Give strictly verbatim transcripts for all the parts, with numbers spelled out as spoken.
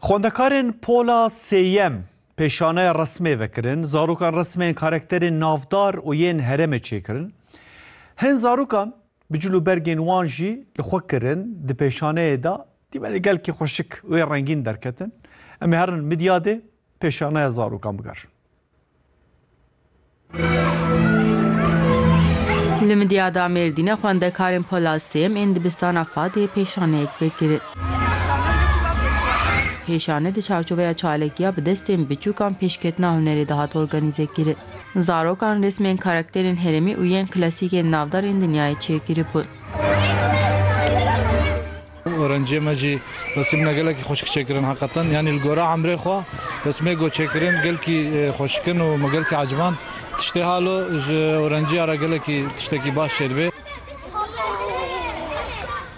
Xwendekarên pola sêyem pêşaneya resmê vekirin, zarokan resmên karakterên navdar û yên herêmê çêkirin. Hin zarokan bi cil û bergên wan jî li xwe kirin, di pêşaneyê de dîmenê gelkî xweşik û yê rengîn derketin. Em ê herin Midyadê pêşaneya zarokan bigerin. Li Midyada Mêrdînê xwendekarên pola sêyem ên dibistana Fadê pêşaneyek vekirin. Pêşane di çarçoveya çalekiya bi destên biçûkan pêşketina hunerê de hat organîze kirin. Zarokan resmên karakterên herêmî û yên klasîkên navdar ên dinyayê çêkiribûn. Öğrenciye me jî resimne gelekî xweşik çêkirin heqeten. Yanî li gora emrê xwe resmê go çêkirin gelkî, e, xweşikin û me gelkî eciban. Tiştê halo ji öğrenciya re gelekî tiştekî baş çêdibe.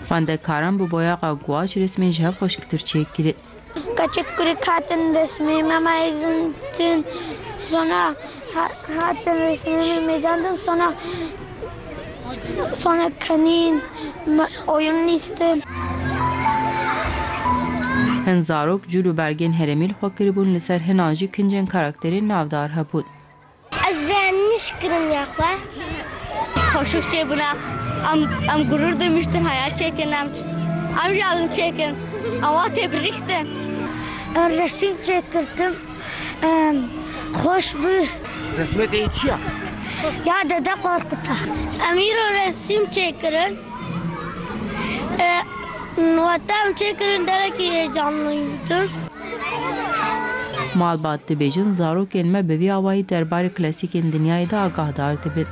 Xwendekaran bi boyaxa guaç resmên ji hev xweşiktir çêkirin. Keçik kurik hatin resmê me meyzindin. Sonra ha-, hatin resmê me meyzandin. Sonra, sonra kanîn me oyun lîstin. Hin zarok cûl û bergên herêmî li xwe kiribûn, li ser hinan jî kincên karakterên navdar hebûn. Ez beğenmiş kirim ya xwe. Xweşik çêbûne. Em, em gurur duymuştun haya çêkin. Em, em jî alin çêkin. Ewa têbirîxtin. Resim çêkirtim. Em, xweş bû. Resmê te yê çi ya? Ya Dede Korkut'a. Em îro resim çêkirin. E, wexta em çêkirin derekî heyecanlıydım. Malbat dibêjin, zarokên me bi vî awayî derbarê klasîkên dinyayê de agahdar dibin.